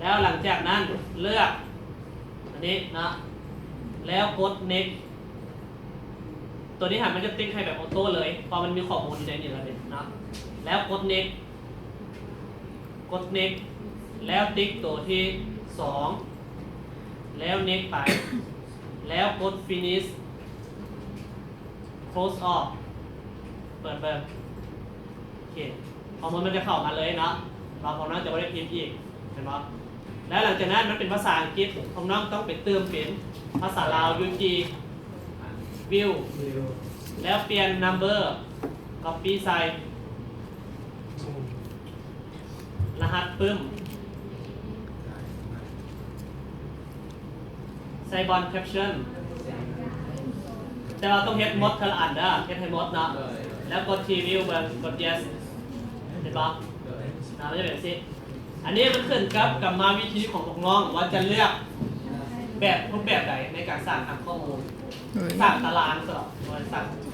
ແລ້ວຫຼັງຈາກນັ້ນເລືອກອັນນີ້ເນາະ ແລ້ວກົດ next ຕົວນີ້ຫັ້ນມັນຈະຕິກໃຫ້ແບບອອໂຕ້ເລີຍ ເພາະມັນມີຂໍ້ມູນຢູ່ໃນນີ້ແລ້ວເດ້ເນາະ ແລ້ວກົດ next ກົດ next ແລ້ວຕິກຕົວທີສອງ ແລ້ວ next ໄປ ແລ້ວກົດ finish close off ເປີດເບິ່ງ ໂອເຄ ຂໍ້ມູນມັນຈະເຂົ້າມາເລີຍເນາະ ເພາະນ້ອງຈະບໍ່ໄດ້ພິມອີກ ເຫັນບໍ່? ແລ້ວຫຼັງຈາກນັ້ນມັນເປັນພາສາອັງກິດ ພວກນ້ອງຕ້ອງໄປຕື່ມເປັນພາສາລາວ Yuki View ແລ້ວປ່ຽນ number copy ໃສ່ ລະຫັດປຶ້ມ ໃສ່ບ່ອນ caption ແຕ່ວ່າຕ້ອງເຮັດໝົດເທື່ອລະອັນເດີ ເຮັດໃຫ້ໝົດເນາະ ແລ້ວກົດ preview ເບິ່ງ ກົດ yes ເຫັນບໍ່? ອ່າ ມັນຈະເປັນຈັ່ງຊີ້ ອັນນີ້ມັນຂຶ້ນກັບກຳມະວິທີຂອງພວກນ້ອງວ່າຈະເລືອກແບບ ຮູບແບບໃດໃນການສ້າງຖານຂໍ້ມູນ ໂດຍ ສ້າງຕາລາງຊະເນາະ ບໍ່ແມ່ນສ້າງ